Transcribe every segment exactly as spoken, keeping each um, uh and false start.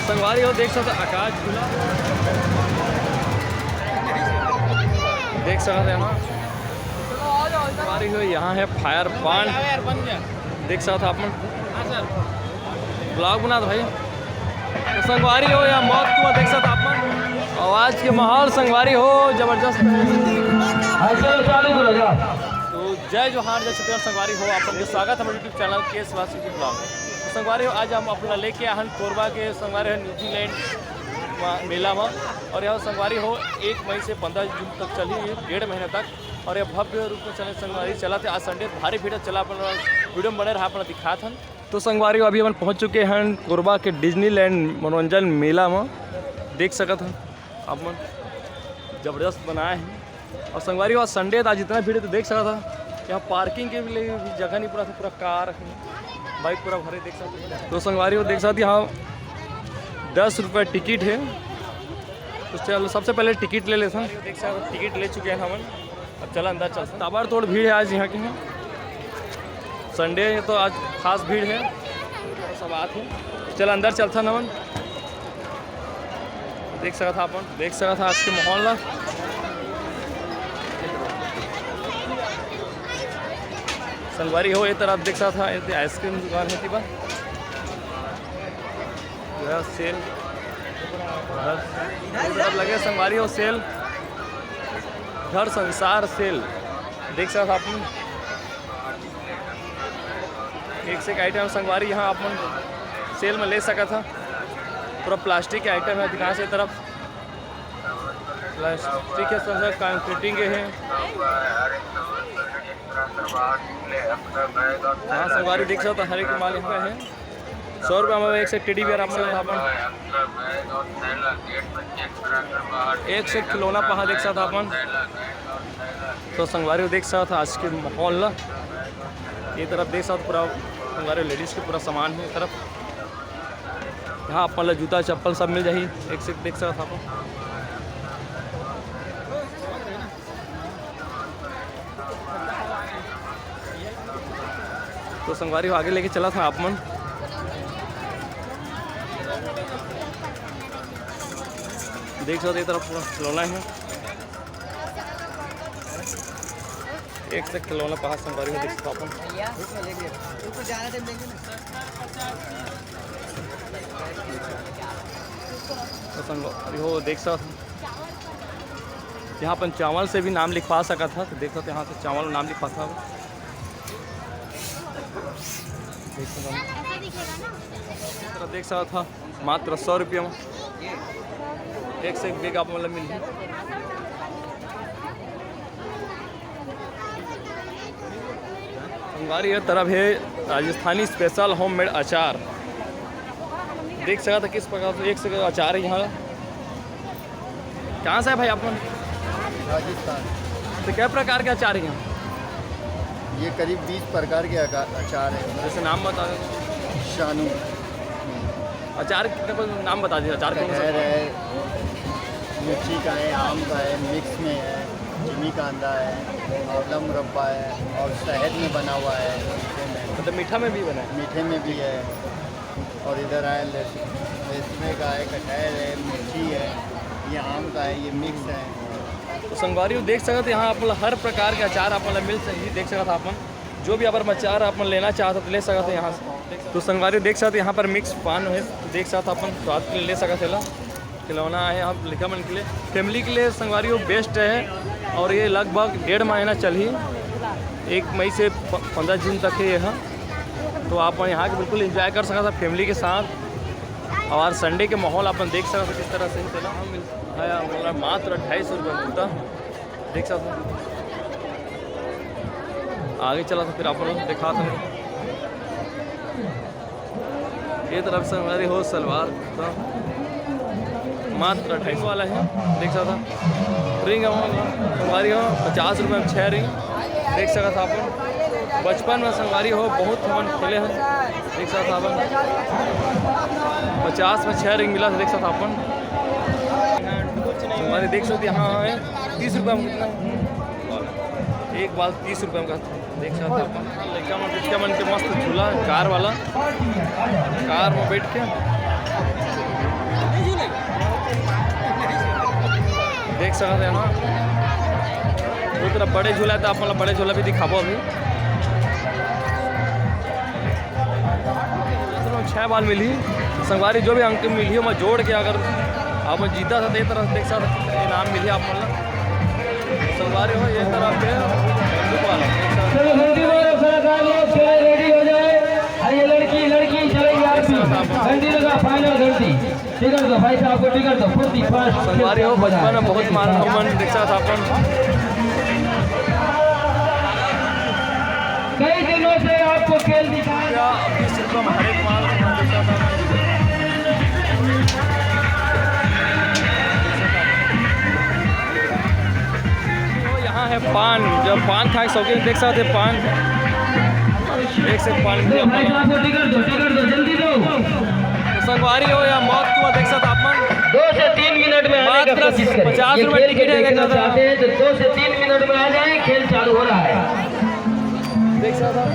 संगवारी हो, देख सकत आकाश झूला, देख सकत हे यहाँ। संगवारी हो, यहाँ हे फायर पान, देख सकत आप मन। ब्लॉग बना दो भाई। तो संगवारी हो, यहाँ मौत कुआं देख सकत आप मन। और आज के माहौल संगवारी हो जबरदस्त है। तो जय जोहार, जय छत्तीसगढ़ संगवारी हो, आप मन के स्वागत हे हमर YouTube चैनल के स्वास्थ्य ब्लॉग। तो संगवारी हो, आज हम आप मन ला लेके आए हन कोरबा के संगवारी हो न्यूजीलैंड म-, मेला में। और यहाँ संगवारी हो एक मई से पंद्रह जून तक चली, डेढ़ महीना तक। और ये भव्य रूप में चले संगवारी, चलत हे आज संडे, भारी भीड़ चला, अपन वीडियो में बने रहा, अपन दिखात हन। तो संगवारी हो, अभी अपन पहुँच चुके हन कोरबा के डिज्नीलैंड मनोरंजन मेला में, देख सकत हन आप मन, जबरदस्त बनाए हे। और संगवारी हो, आज संडे था, जितना भीड़ हे तो देख सकत हन, यहाँ पार्किंग के लिए भी जगह नहीं पड़ा था, पूरा कार, बाइक पूरा भरे, देख सकत हन। तो संगवारी हो, देख सकत हन, यहाँ दस रुपये टिकट हे। तो चलो, सबसे पहले टिकट ले लेथन। देख सकत हन, टिकट ले चुके हैं हमन। अब चला अंदर चलथन। ताबड़तोड़ भीड़ हे आज यहाँ के, यहाँ संडे हे तो आज खास भीड़ हे, सब आत हे। चला अंदर चलथन हमन। देख सकत हन आप मन, देख सकत हन आज के माहौल ला। संगवारी हो, ये तरफ देख सकत हन, ये आइसक्रीम दुकान हे, तिबा यह सेल, घर, ये तरफ लगे संगवारी हो सेल, घर संसार सेल, देख सकत हन आप मन। एक से एक आइटम संगवारी यहाँ आप मन सेल में ले सकत हन। पूरा प्लास्टिक के आइटम हे, दिखा से तरफ प्लास्टिक के संग संग कंक्रीटिंग के हे। हाँ संगवारी देख सकत हन, हर एक माल यहाँ पे हे। सौ रुपया में एक से टेडी बियर आप मन ला अपन। एक से खिलौना पहा देख सकत हन आप मन। तो संगवारी हो देख सकत हन आज के माहौल ला। ये तरफ देख सकत हन पूरा संगवारी हो लेडीज के पूरा सामान हे ये तरफ। यहाँ आप मन ला जूता चप्पल सब मिल जाही, एक से एक देख सकत हन आप मन। तो संगवारी हो आगे लेके चलत हन आप मन। देख सकत हव, ये तरफ पूरा खिलौना हे, एक से खिलौना पहा संगवारी हो देख सकत हव आप मन। तो संगवारी हो देख सकत हव। यहाँ अपन चावल से भी नाम लिखवा सकत हव, तो देख सकत हव, यहाँ से चावल नाम लिखवा सकत हव। देख सकत हव, मात्र सौ रुपया में एक से एक बैग आप मन ला मिलही। संगवारी, ये तरफ हे राजस्थानी स्पेशल होममेड अचार। देख सकत हव किस प्रकार से एक से एक अचार हे यहाँ। कहाँ से हे भाई आप मन? राजस्थान। तो क्या प्रकार के अचार हे यहाँ? ये करीब बीस प्रकार के अका-, अचार हे। जैसे नाम बता दो। शानू। अचार के कुछ नाम बता दीजिए, अचार कौन सा? कटहर है, मिर्ची का है, आम का है, मिक्स में है, जिमीकांदा है, आंवला मुरब्बा है और शहद में बना हुआ है मीठे में। मतलब मीठा में भी बना है? मीठे में भी है। और इधर आए, लहसुन, लहसुन का है, कटहल है, मिर्ची है, ये आम का है, ये मिक्स है। तो संगवारी हो देख सकत हव, यहाँ आप मन ला हर प्रकार के अचार आप मन ला मिल सकही। देख सकत हव आप मन, जो भी अगर अचार आप मन लेना चाहत हव तो ले सकत हव यहाँ से। तो संगवारी हो देख सकत हव, यहाँ पर मिक्स पान हे, देख सकत हव आप मन स्वाद के लिए ले सकत हव एला। खिलौना हे आप लइका मन के लिए, फैमिली के लिए संगवारी हो बेस्ट हे। और ये लगभग डेढ़ महीना चलही, एक मई से प-, पंद्रह जून तक हे ये ह। तो आप मन यहाँ के बिल्कुल एंजॉय कर सकत हव फैमिली के साथ। और संडे के माहौल आप मन देख सकत हव किस तरह से हे। चला, हाँ, मिल-, हाँ, मतलब मात्र ढाई सौ रुपये मिलता। देख सकत हव। आगे चलत हव, फिर आप मन ला दिखात हव। ये तरफ संगवारी हो सलवार कुर्ता मात्र अट्ठाईस वाला हे, देख सकत हव। रिंग हे संगवारी हो पचास रुपये में छः रिंग, देख सकत हव आप मन। बचपन में संगवारी हो बहुत हमन खेले हन, देख सकत हव आप मन। पचास में छः रिंग मिलत हे, देख सकत हव आप मन। संगवारी देख सकत हव, यहाँ हे तीस रुपये में कितना हे? एक बाल तीस रुपये में का, देख सकत हव आप मन। लइका मन, लइका मन के मस्त झूला, कार वाला, कार में बैठ के। देख सकत हे ना, वो तरफ बड़े झूला हे, त आप मन ला बड़े झूला भी दिखाबो अभी। छह ball मिली संगवारी, जो भी अंक मिली, ओमा जोड़ के अगर आप जीता था, तो ये तरफ देख सकत इनाम मिली आप मन ला। संगवारी हो, ये तरफ पे बंदूक वाला। चलो, घंटी मारो, सारा काम लोग, चलो, ready हो जाए। अरे, ये लड़की, लड़की चलेगी आरती। घंटी लगा, final घंटी। टिकट दो भाई साहब को, टिकट दो, forty first। संगवारी हो, बचपन में बहुत मार हमन देख सकत अपन। कई दिनों से आपको खेल दिखाया। तो यहाँ है पान, जब पान खाए शौकीन देख सकते हैं, पान एक से पान तो भाई साहब को टिकट दो, टिकट दो, जल्दी दो। तो संगवारी हो या मौत कुआं देख सकते हैं आप मन। दो से तीन मिनट में आने का मात्र कोशिश करें। पचास ये रुपए खेल को टिकट है, देखना देखो तो। चाहते हैं तो दो से तीन मिनट में आ जाए, खेल चालू हो रहा है। देख सकते हैं।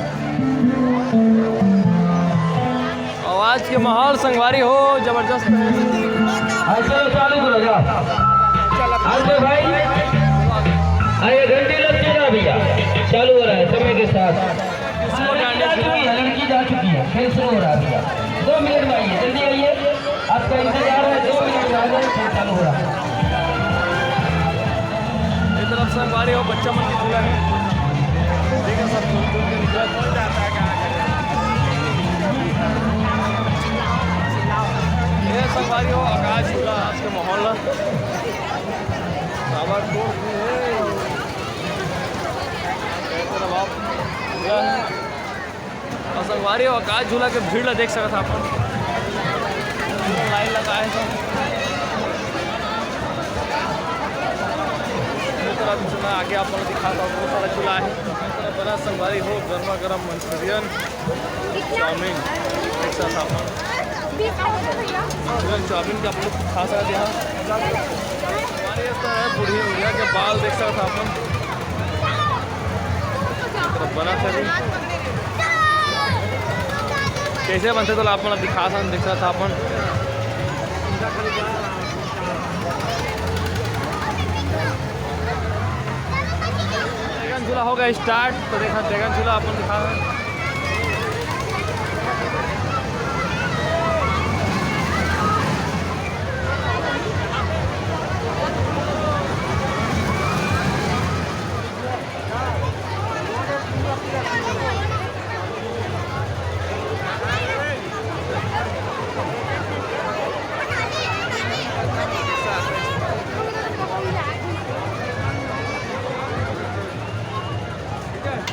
आवाज के माहौल संगवारी हो जबरदस्त है। हाँ, चलो चालू करो, जाओ। हाँ, तो भाई, हाँ, ये घंटी लग चुका है भैया, चालू हो रहा है समय के साथ। लड़की जा चुकी है, लड़की जा चुकी है, खेल शुरू हो रहा है भैया। दो मिनट में आइए, जल्दी आइए, आपका इंतजार है, दो मिनट में आ जाए, खेल चालू हो रहा है। ये तरफ संगवारी हो, बच्चा मन के झूला है। देखो सब झूल झूल के निकल। ये संगवारी हो, आकाश झूला आज के माहौल ला ताबड़तोड़ भी है। ये तरफ आप झूला है। अउ संगवारी हो, आकाश झूला के भीड़ ला देख सकत हव अपन। लाइन लगाए हे। ये तरफ झूला आगे आप मन ला दिखात हव, बहुत सारा झूला हे। ये तरफ बना संगवारी हो, गरमा गरम मंचूरियन, चाउमीन देख सकत हव अपन। मंचूरियन, चाउमीन के आप मन खा सकत हव। संगवारी हो, ये तरफ हे बूढ़ी बुढ़िया के बाल देख सकत हव अपन। बना थे अभी। कइसे बनथे तो आप मन ला दिखात हन, देख सकत हव अपन। ड्रैगन झूला हो गया start, तो देखा ड्रैगन झूला आप मन दिखा रहे हैं।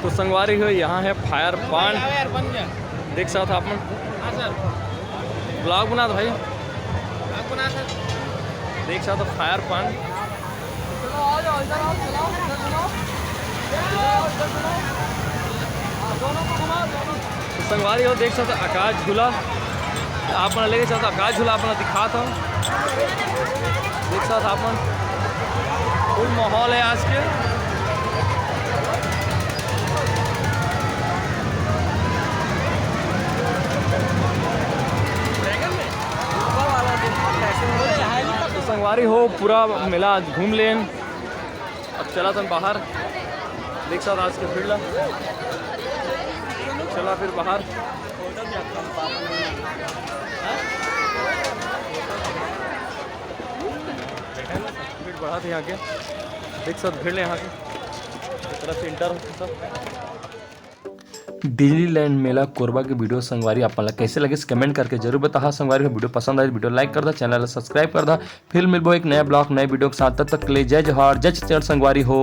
तो संगवारी हो, यहाँ है फायर पान, देख सकत हव आप मन। ब्लॉग बना दो भाई। देख सकत हव फायर पान। तो संगवारी हो, देख सकत हव आकाश झूला, आप मन लेके चलत हव आकाश झूला, आप मन दिखात हव। देख सकत हव आप मन, फुल माहौल है आज के। तो संगवारी हो, पूरा मेला आज घूम लेन। अब चलत हन बाहर, देख सकत हव आज के भीड़ ला। चला फिर बाहर। भीड़ बढ़त हे यहाँ के, देख सकत हव भीड़ हे यहाँ के, एक तरफ से enter होत हे सब। डिजनीलैंड मेला कोरबा के video संगवारी आप मन ला कइसे लगिस, comment करके जरूर बताहा। संगवारी हो, video पसंद आए तो video like कर दा, channel ला subscribe कर दा। फिर मिलबो एक नया vlog, नए video के साथ। तब तक के लिए जय जोहार, जय छत्तीसगढ़ संगवारी हो।